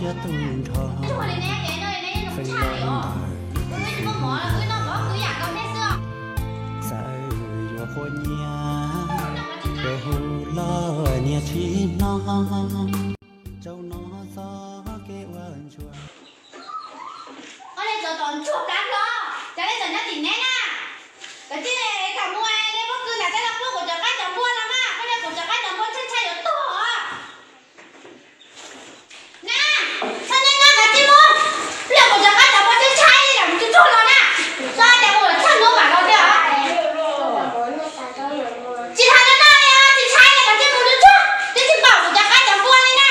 Yog tus nrho feem los ntawm txawm yuav qhuab nyiaj, ua hu los niag tsis hnov, rau no txoj kev ua ntsuag. Koj nej txawm tom ntsuag plab hlo, cas nej txawm nyob tim neb na? Koj cia li kam mus, nej pob kws nram teb los pub kuv cov qaib cov npua no mas, koj nej kuv cov qaib cov npua ntshai ntshai yuav tuag. Na, txhob nyob nyob koj cia mus, pliag kuv cov qaib cov npua ntshai ntshai li lawm mus tsuag tsuag los na. Txhob tias kuv txhob hnub mam los thiab. Tsis tham noj noj li os, tsis ntshai li, koj cia mus tsuag tsuag, twb tsis npaum kuv cov qaib cov npua li na.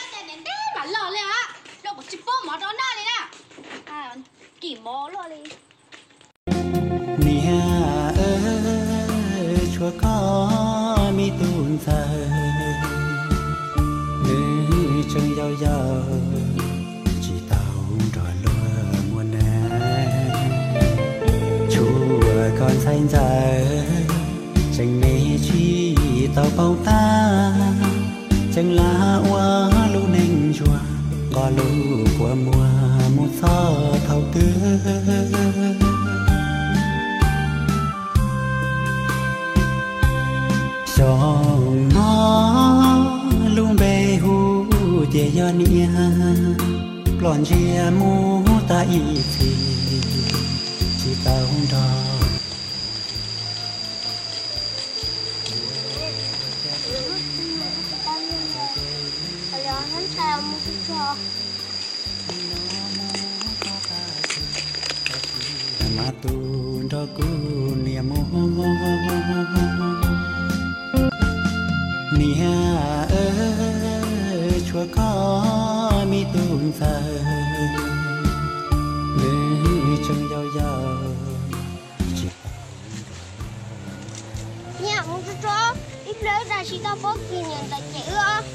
Ntev ntev mam los li os, rau kuv tsis pub mov rau noj li na. Kim mov luaj li. Niam, tshuav koj me tus ntxawg, nws tseem yau yau, tsis tau nrog luag muaj neeg. Tshuav koj ntxhais ntxawm, tseem me tsis tau paub tab, tseem lam ua lub neej ntsuag, nqos lub kua muag mus txog thaum twg. Xyoo no lub npe hu tias yog niam, ploj ntsia mus tag ib txhis, tsis tau nrog. Mas tus nrog kuv niam mus. Niam, tshuav koj me tus ntxawg, nws tseem yau yau. Niam, mus tsuag tsuag, ib pliag wb dam sis tau pob kws niam ntawd cem wb.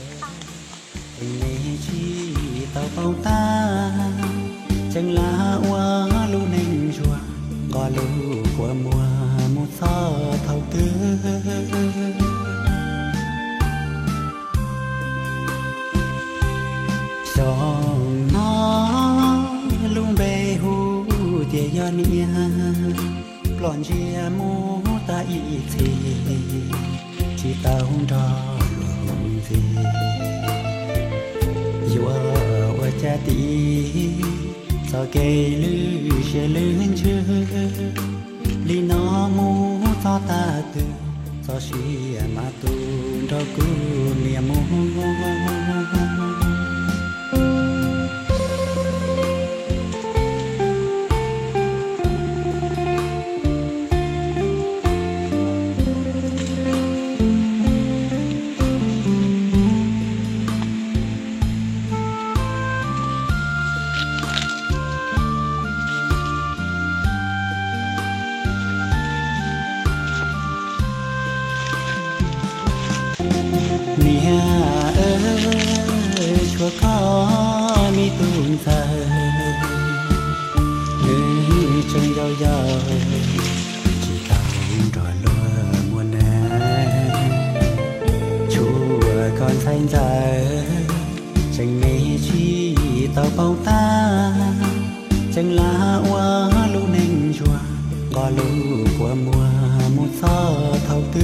Tseem me tsis tau paub tab, tseem lam ua lub neej ntsuag, nqos lub kua muag mus txog thaum twg. Xyoo no lub npe hu tias yog niam, ploj ntsia mus tag ib txhis, tsis tau nrog luag mus ntxiv. Yuav ua cas tiv txoj kev lwj siab lwj ntsws li no mus txog tag twg, txoj sia mas tus nrog kuv niam mus. Niam, tshuav koj me tus ntxawg, nws tseem yau yau, tsis tau nrog luag muaj neeg. Tshuav koj ntxhais ntxawg, tseem me tsis tau paub tab, tseem lam ua lub neej ntsuag, nqos lub kua muag mus txog thaum twg.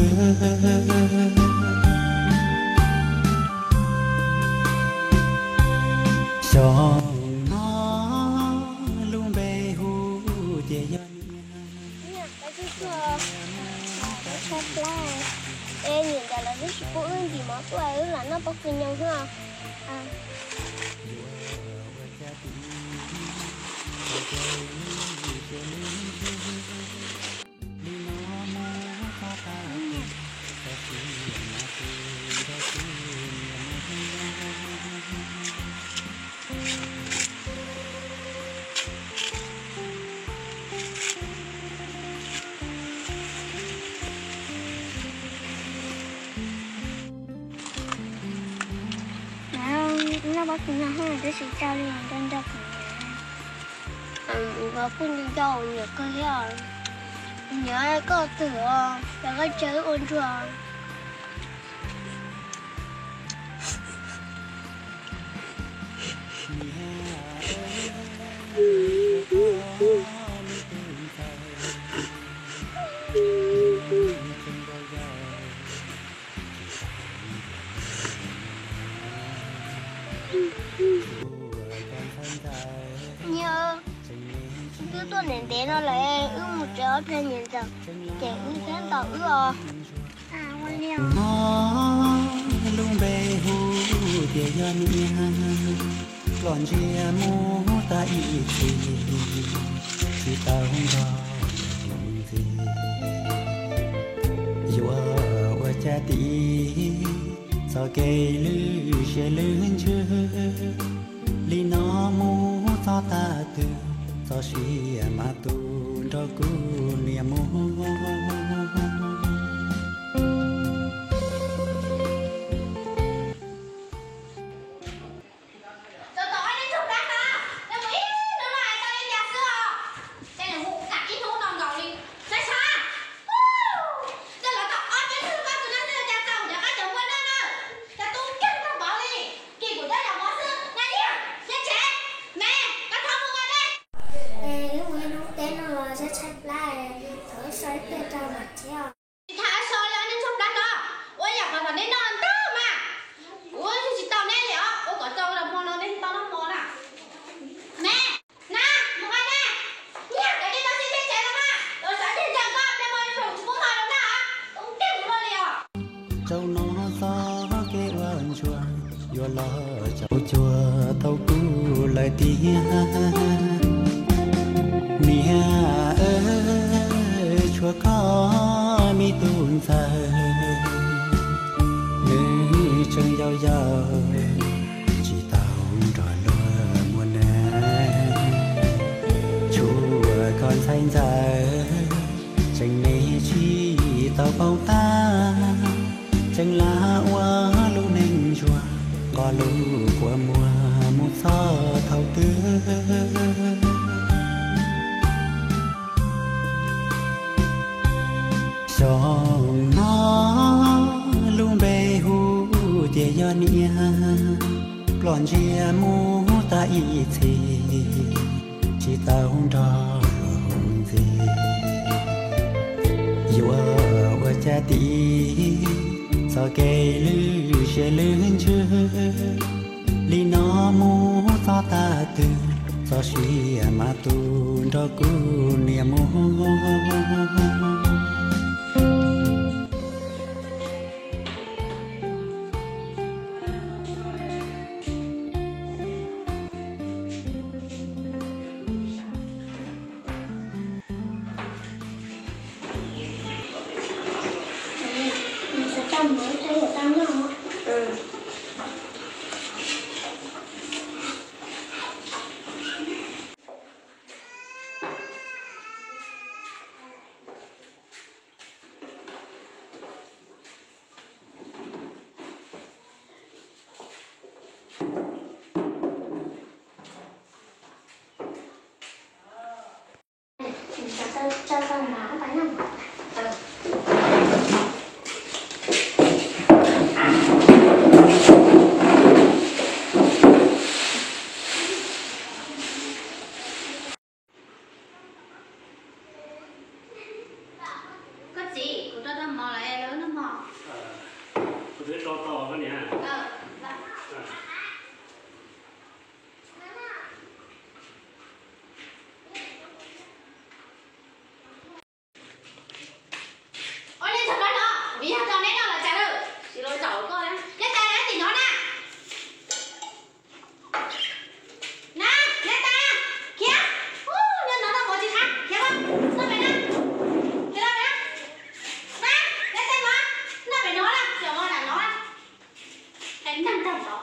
Xyoo no lub npe hu tias yog niam. Es niam ntawd lawv twb tsis pub wb ntim mov tuaj, wb lam noj pob kws nyoos xwb. Noj pob kws no twb tsis tau li, nco nco kuv niam. Kuv kuj nco nco kuv niam kawg thiab. Kuv niam, koj twg os, cas koj tsis ua ntsuag? Niam, wb twb tuaj ntev ntev no lawm, wb mus tsev ob pliag niam ntxawm ces wb thiaj ntaus wb os. Hnov lub npe hu tias yog niam, ploj ntsia mus tag ib txhis, tsis tau nrog ntxiv. Yuav ua cas tim txoj kev lwj siab lwj ntsws li no mus txog tag twg, txoj sia mas tu nrog kuv niam mus. Tau tau ob peb tug plab no, nws mus ib hnub no hais tau li cas xwb os? Ces nws mus kam ib hnub no nkaus li. Saib saib, nws los tau ob peb tug plab tus no xwb cas tau cov qab cov npua no na. Cas tu kiag tau npaum li. Kis kuv coj yam mov xwb na, Liag, Liag tsev, me, koj thov mus nqa dej. Es wb mus ib hnub teb no los saib tshaib plab, thov wb so ib pliag rau mam thiab os. Tsis tham so li, ob peb tug plab no, ua yam qhov thaum neb noj ntag mas. Kuv tsis tau neb li os, ua kom tau los hmo no neb tau noj hmo na. Me, na, mus nqa dej. Nyiag cov dej no tsis txhob tsev los mas, los sawv ntsug ntawm koj, ple mo tsis pub nqa los na, ua ntej mus luaj li os. Rau no txoj kev ua ntsuag yuav los tsaus cuag tau kuv lawm tiag. Niam, tshuav koj me tus ntxawg, nws tseem yau yau, tsis tau nrog luag muaj neeg. Tshuav koj ntxhais ntxawm, tseem me tsis tau paub tab, tseem lam ua lub neej ntsuag, nqos lub kua muag mus txog thaum twg. Xyoo no lub npe hu tias yog niam, ploj ntsia mus tag ib txhis, tsis tau nrog luag mus ntxiv. Yuav ua cas tim txoj kev lwj siab lwj ntsws li no mus txog tag twg, txoj sia mas tu nrog kuv niam mus. Koj txiv, kuv rau tau mov lawm, lawv noj mov. Kuv twb rau tau koj niam. Ua li ntawd no, vim yog rau neb noj los cas lawm, tsis los zaum koj na. Neb tais na, tim no na. Na, neb tais na, khiav. Ub, nyob no noj mov tsis qab, khiav los, noj pem na. Khiav los pem na. Na, neb tais mov, noj pem no na, cov mov nram no na. Tais noj tag tod.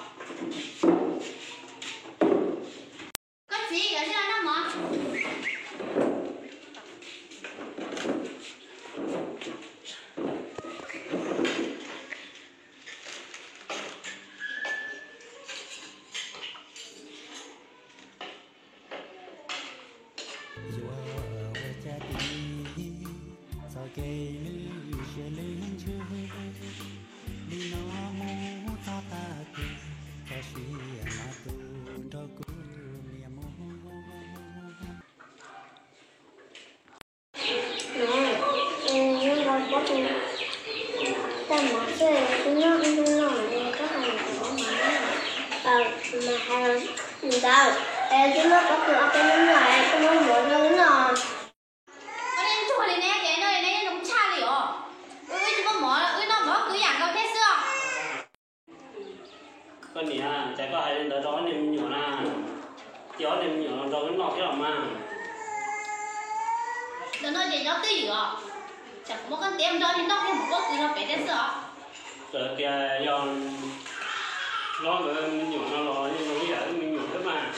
Koj txiv, yuav tsis los noj mov. Yuav ua cas tim txoj kev lwj siab lwj ntsws li no mus txog tag kis, txoj sia Mas hais ntawd, es twb muab pob kws ob peb lub noj, es twb muab mov rau wb noj. Koj niag ntsuag li ne, ces noj li ne zoo tshaj li os. Wb tsis muaj mov, wb noj mov kwv yam nkaus thiab xwb os. Koj niam, cas koj hais li ntawd rau ob niag me nyuam na? Cia ob niag me nyuam los nrog wb noj thiab los mas. Ntawm no ces nyob twj ywm os, tsam kuv muab koj ntiab nrog niag noj kiag mov pob kws no pem thiab xwb os. Txawm tias yog hlob nkawd me nyuam no los yeej zoo ib yam wb me nyuam thiab mas.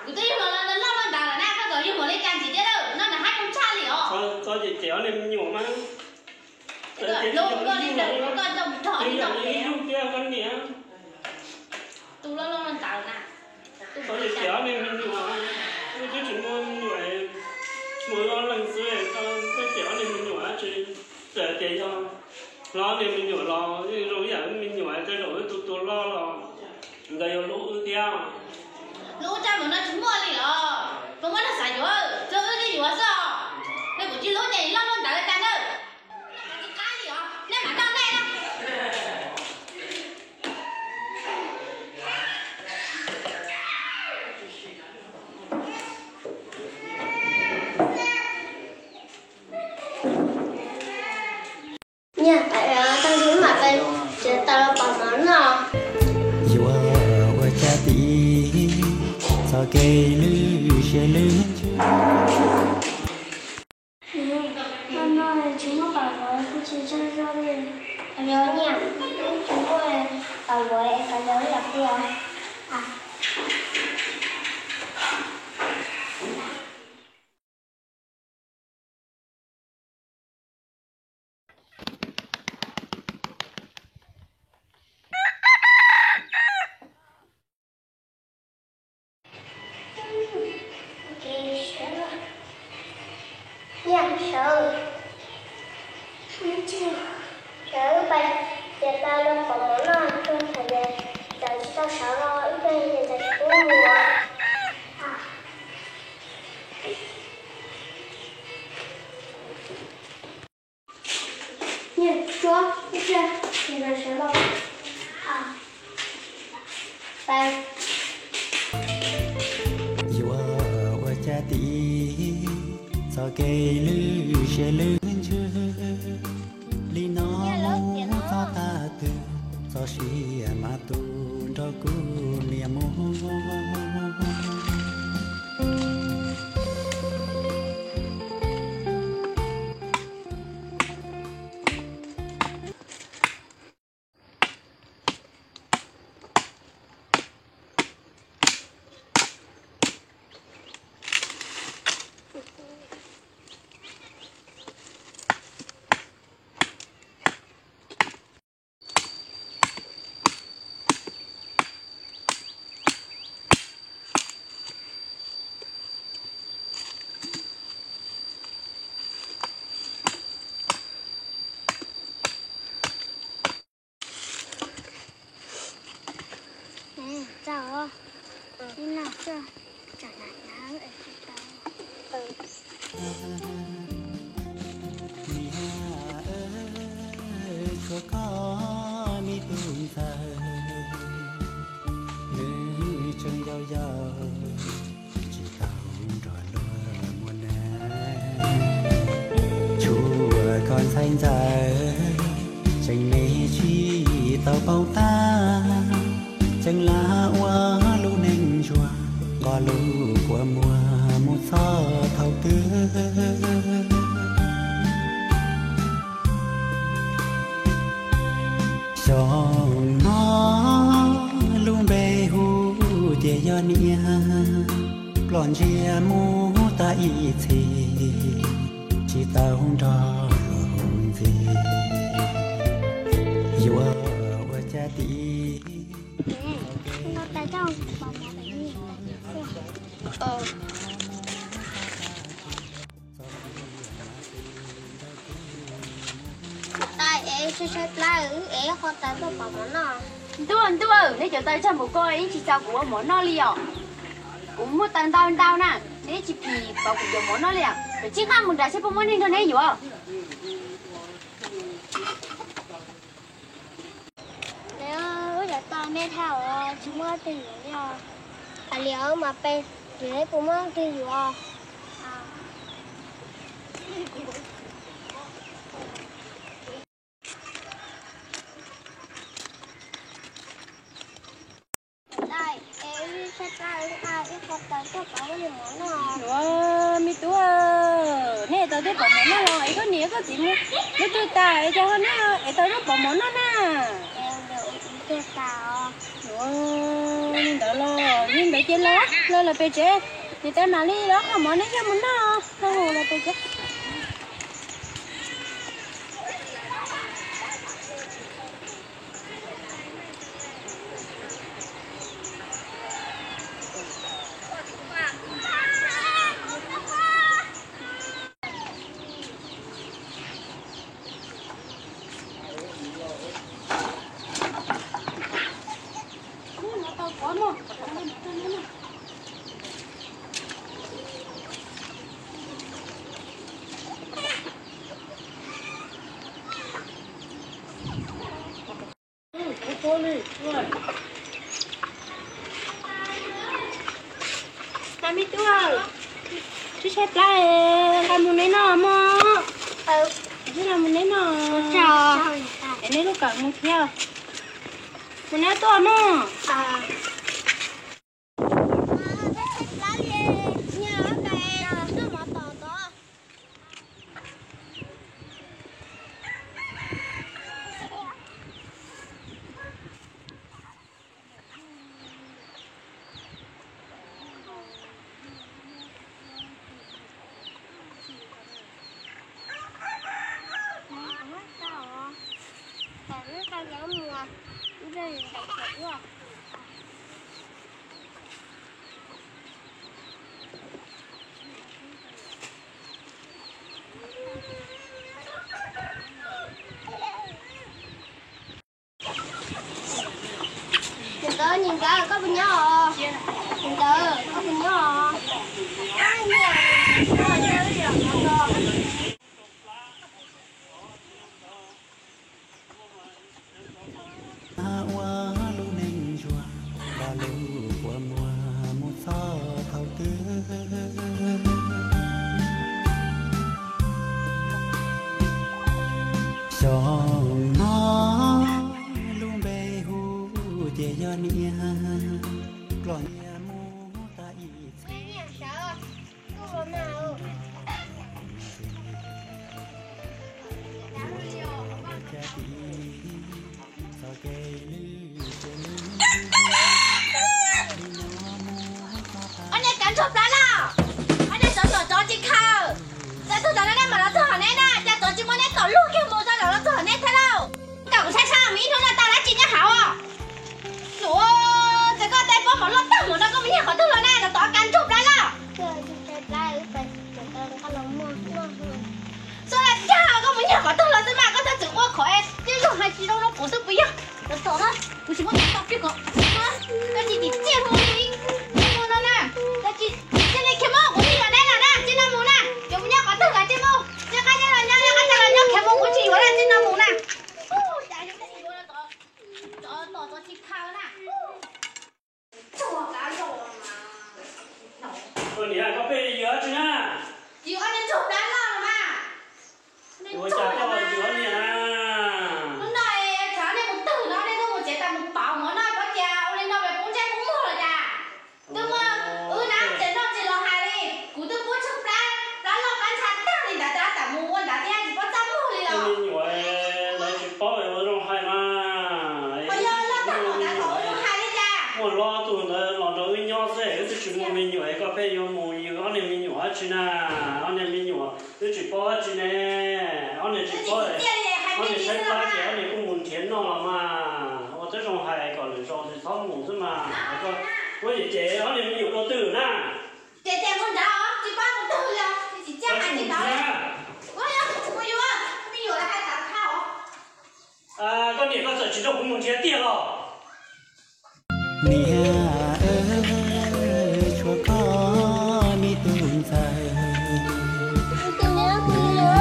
Kuv twb yug los loj loj ntawd lawm na, koj kom yug mus li cas ntxiv thiab lawm, noj nram hav zoo tshaj li os. Koj ces cem ob niag me nyuam mas. Hlub koj li ntawd, koj nrog mus nrog li no ib lub thiab koj niam. Tus loj loj ntawd na. Koj ces cem ob niag me nyuam, wb twb tsis muaj me nyuam, muaj ob leeg xwb, koj cem ob niag me nyuam dab tsi? Txawm tias yog hlob niag me nyuam los yeej zoo ib yam wb me nyuam, tej zaum wb tus tus loj los nkawd yuav hlub wb thiab. Hlub tshaj mus no tsis muaj li os, puas muaj neeg xav yuav, tsuas wb thiaj yuav xwb os. Nej kuv tsis hlub ces loj loj ntawd tag nawb. Tsis qab li os, nej mam noj nej na. Nyiam, tag kis mam pais tsev tau los pom mov noj. Yuav ua cas tim txoj kev lwj siab lwj ntsws. Noj noj tsis muaj pam vov kuj tsis tsaug zog li. Nyiam, tsis muaj pam vov es pab yog ib yam kuj. Nyiam, sawv, sawv wb pais tsev tau los pom mov noj, txawm tsis tau sawv los wb pheej niam ntxawm tsis pub mus. Nyiam, tsuav ib pliag, niam ntxawm sawv los. Yuav ua cas tim txoj kev lwj siab lwj ntsws li no mus txog tag twg, txoj sia mas tu nrog kuv niam mus. Niam, tshuav koj me tub ntxawg, nws tseem yau yau, tsis tau nrog luag muaj neeg. Tshuav koj ntxhais ntxawm, tseem me tsis tau paub tab, tseem lam ua lub neej ntsuag, nqos lub kua muag mus txog thaum twg. Xyoo no lub npe hu tias yog niam, ploj ntsia mus tag ib txhis, tsis tau nrog luag ntxiv, yuav ua cas tim. Ntuj, ntuj, neb cov taws tsag npaum ko yeej tsis txaus kuv ua mov noj li os. Kuv muaj taws ntau ntau na, neb tsis phim pauv kuv cov mov noj li. Mus txij nqaj mus nram seb puas muaj neeg nrog neb yuav. Peb thaj os, tsis muaj leej twg yuav li os. Hais li os mas peb, tsis puas muaj leej twg yuav. Ua, me tub, nej ev tau tej pov mov noj los es koj niam koj txiv mus lub twg tas es cas ho neb ev tau zaub pov mov noj na? Ua, li ntawd los, li ntawd ces los, los los pem tsev, niam tais mam li los qhov mov neb coj mus noj, los los pem tsev. Mas me tub, tsib tshaib plab, nqa mus neb noj mog. Tsib los mus neb noj. Es neb lub kawm mus thiab. Mus neb tuaj mog. Tus ntawd, niam ntawd, koj puas nyob os? Tus ntawd, koj puas nyob os? Ua lub neej ntsuag los lub kua muag mus txog thaum twg. Xyoo no lub npe hu ces yog niam, los niam mus tag ib txhis. Ob niag kav ntsuag plab lawm, ob niag tsov tsov tsov tsis khaws. Cas tug tom no nej mam los txog hauv neb na, cas tsov tsis muab neb tom luag kiag mus tso los txog hauv neb thiab lauj. Kom kuv saib saib mus ib hnub no tau dab tsi nyob hauv. Ua, txawm koj tej pob mov loj tag mus no koj mus nyiag qhov twg los na, los tom kav ntsuag plab lawm. Xyov li cas koj mus nyiag qhov twg los xwb mas koj txhob txwm ua khov es tib zoo hais tsis zoo rau kuv xwb puas yog? Los tom na, kuv tsis muab tau pib kom koj tsis tsim txiaj hlo li. Mus no na, koj tsis tsim txiaj li khiav mus, kuv tsis yuav neb lawm na, tsis no mus na, yuav mus nyob qhov twg los tsis mus, nyob qab nyob los nyob, nyob qab nyob los nyob, khiav mus kuv tsis yuav na, tsis no mus na. Ua, cas yuav tsis yuav, tsov tom tsov tsis khaws na. Niam, koj pheej yws dab tsi na? Yws ob niag ntsuag plab loj los mas. Ua cas koj yws ob niag na? Hnub no tshav nej mus twg no nej tuaj mus tsev tas mus pauv mov noj, koj cas ua li no peb pub ntsej pub muag los cas? Twb muaj wb na tsev noj tsis los hais li, kuv twb pub tshaib plab, plab loj plab ntsha tag li ntawd tas mus ua ntawd thiab tsis paub txaj muag li los. Me nyuam, lawv tsis paub es ua zoo hais mas. Qhov yog loj tag npaum ntawd kom ua zoo hais li cas? Muaj hlob tug ntawd los nrog wb nyob xwb, wb twb tsis muaj me nyuam es koj pheej yuav mus yws ob niag me nyuam dab tsi na? Ob niag me nyuam twb tsis paub dab tsi ne. Ob niag tsis paub, ob niag tshaib plab ces ob niag kuj mus nrhiav noj los mas. Ua tib zoo hais kom lwm zaus tsis txhob mus xwb mas. Koj puab ces ces ob niag me nyuam dua twg na? Ces ces mus nrad os, tsis paub mus twg li os, tsis tsim txiaj hais tsis tau. Ua yog kuv yuav me nyuam los hais tas tau os. Koj niam koj txawm tsis nrog kuv mus nrhiav tiag los? Niam, tshuav koj me tus ntxawg, tseem yau yau.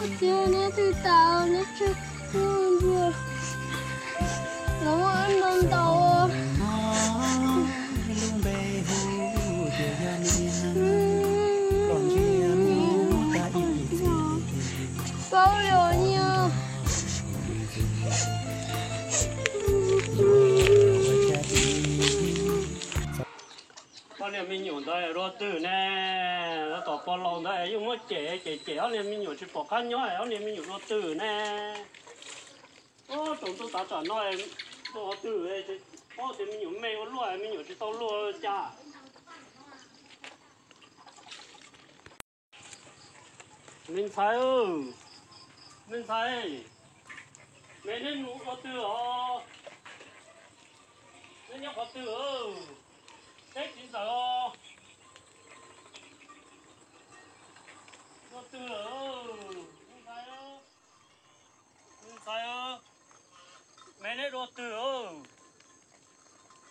Tiag, neb twb tas, neb tseg, neb ntsia, los muaj ib ntau ntau. Paub li os nyiaj. Ob niag me nyuam ntawd dua twg ne? Tab tom pog laus ntawd yeej muab cem cem cem ob niag me nyuam tsis pom qab nyob, ob niag me nyuam dua twg ne? Tsaus ntuj tav tsam no, dua twg, paub tias me nyuam me ua luaj, me nyuam tsis tau luag cas. Me ntxhais, me ntxhais, me neb mus dua twg os? Neb nyob qhov twg? Teb txiv ntxawm os. Dua twg lawm? Me ntxhais, me ntxhais, me neb dua twg?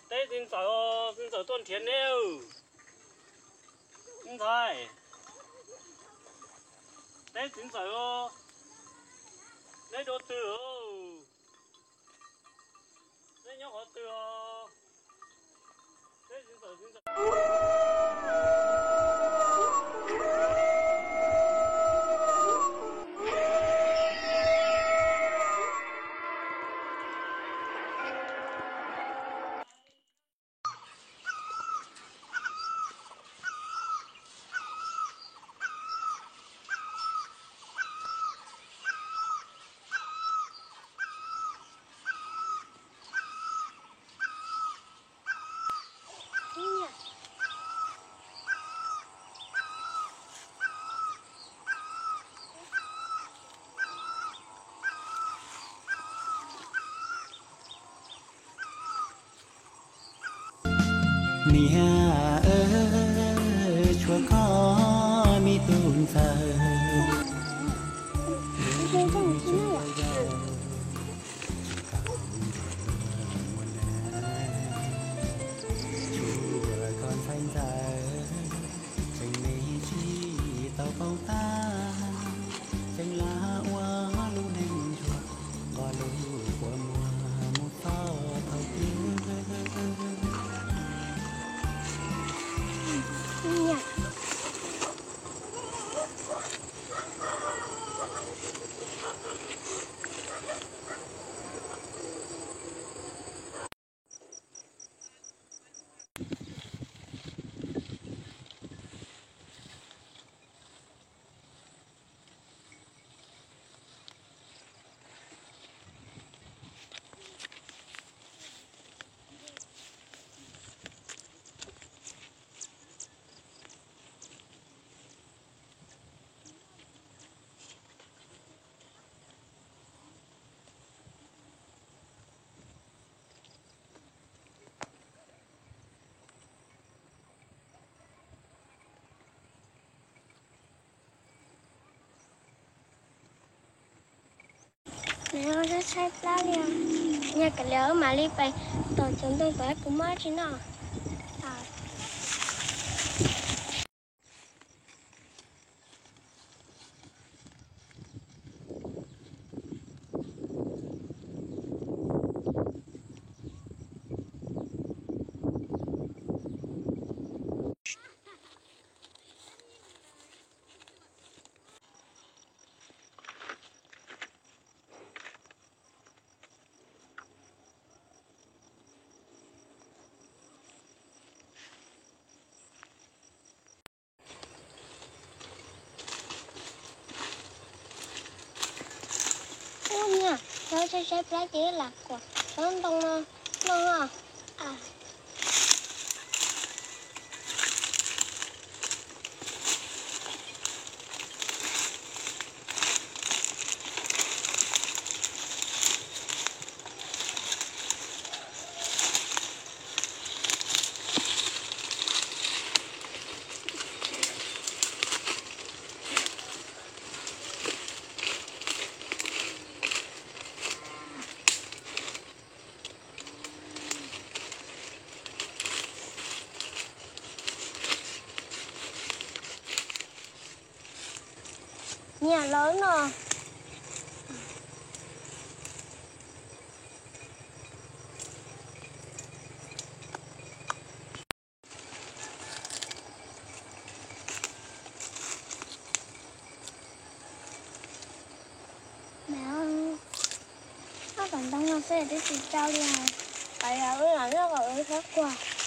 Teb txiv ntxawm os, txiv ntxawm tuaj nrhiav neb. Me ntxhais, teb txiv ntxawm os, neb dua twg? Neb nyob qhov twg os? Teb txiv ntxawm, txiv ntxawm. Niam aw, tshuav koj me tus ntxawm. Tshuav koj ntxhais ntxawm, tseem me tsis tau paub tab, tseem lam ua lub neej ntsuag, nqos lub kua muag mus txog thaum twg. Nws ho tshaib plab li. Nyob kiag li wb mam li pais tom cov ntoo kom wb puas muaj tsi noj. Ub, niag, lawv tshaib tshaib plab ces lam kuam cov ntoo no noj. Lawv no. Mas, ob tom ntoo no xwb twb tsis tsau li. Pais yog wb los nyob kom wb sab kuag.